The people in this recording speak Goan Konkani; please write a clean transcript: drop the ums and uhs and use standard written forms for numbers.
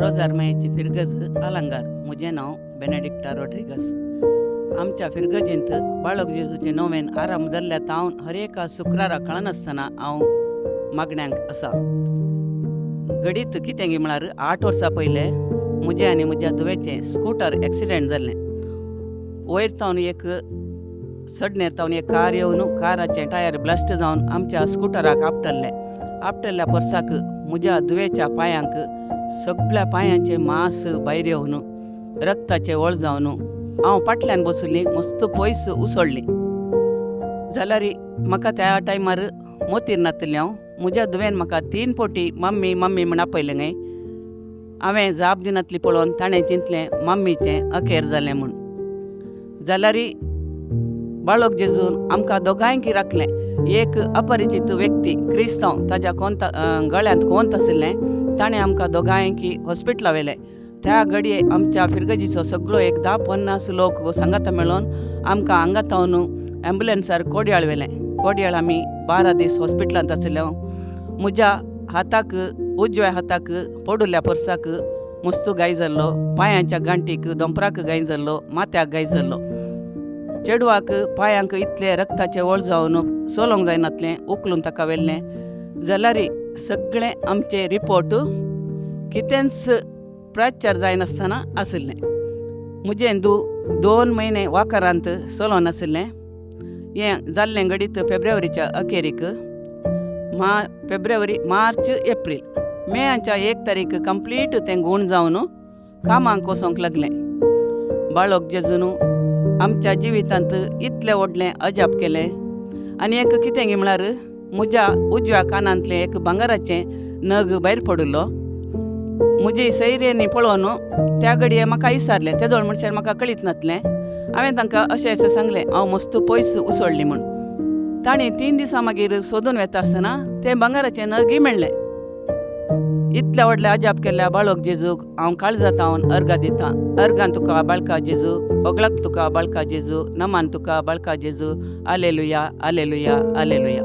रोजार मायेची फिरगज आलंगार. म्हजें नांव बेनेडिक्टा रोड्रिगस. आमच्या फिरगजींत बाळक जेजूचें नोवेन आराम जाल्ल्या तावन हर एका शुक्रारा कळनासतना हांव मागण्यांक आसा. घडीत कितें गी म्हळ्यार 8 वर्सां पयलें म्हजें आनी म्हज्या धुवेचें स्कुटर एक्सिडेंट जाल्लें. वयर तावन एक चडणेर तावन एक कार येवन काराचें टायर ब्लास्ट जावन आमच्या स्कुटराक आपटल्लें. आपटल्ल्या परसाक म्हज्या धुवेच्या पांयांक सगळ्या पांयांचें मांस भायर येवन रक्ताचें वळ जावन हांव फाटल्यान बशिल्ली मस्त पयस उसळ्ळी. जाल्यार म्हाका त्या टायमार मोतीर नातिल्लें. हांव म्हज्या धुवेन म्हाका 3 पटी मम्मी मम्मी म्हूण आपयलें गे. हांवें जाप दिनातली पळोवन ताणें चिंतलें मम्मीचें अखेर जालें म्हूण. जाल्यार बाळक जेजून आमकां दोगांयकी राखलें. एक अपरिचीत व्यक्ती क्रिस्तांव ताज्या कोंत गळ्यांत कोंत आशिल्लें ताणें आमकां दोगांयकी हॉस्पिटला व्हेलें. त्या घडये आमच्या फिरगजीचो सगळो एक 10-50 लोक सांगाता मेळोन आमकां हांगा तावन एम्बुलन्सार कोडयाळ व्हेलें. कोडयाळ आमी 12 दीस हॉस्पिटलांत आशिल्ले. म्हज्या हाताक उजव्या हाताक पडुल्ल्या परसाक मस्त गाय जाल्लो, पांयांच्या गांठीक दोंपराक गाय जाल्लो, माथ्याक गाय जाल्लो. चेडवाक पांयांक इतले रक्ताचे वळ जावन चलोवंक जायनातलें, उखलून ताका व्हेल्लें. जाल्यार सगळें आमचे रिपोर्ट कितेंच फ्रॅक्चर जायनासतना आशिल्लें. म्हजें धूव 2 म्हयने वाकरांत चलोन आशिल्लें. हें जाल्लें घडीत फेब्रुवारीच्या अखेरीक फेब्रुवारी मार्च एप्रील मेच्या 1 तारीख कंप्लीट तें गूण जावन कामाक वचोंक लागलें. बाळक जेजून आमच्या जिवितांत इतलें व्हडलें अजाप केलें. आनी एक कितें गी म्हळ्यार म्हज्या उजव्या कानांतलें एक भांगराचें नग भायर पडिल्लो. म्हजी सैऱ्यांनी पळोवन त्या घडये म्हाका विचारलें, तेदोळ म्हणसर म्हाका कळीत नासलें. हांवें तांकां अशें अशें सांगलें, हांव मस्त पयस उसळ्ळी म्हूण. तांणी 3 दिसां मागीर सोदून वेता आसतना तें भांगराचें नगय मेळ्ळें. इतल्या व्हडलें अजाप केल्ल्या बाळक जेजूक हांव काळजांत हांव अर्गां दितां. अर्गां तुका बाळका जेजू, होगळाक तुका बाळका जेजू, नमान तुका बाळका जेजू. आलेलुया, आलेलुया, आलेलुया.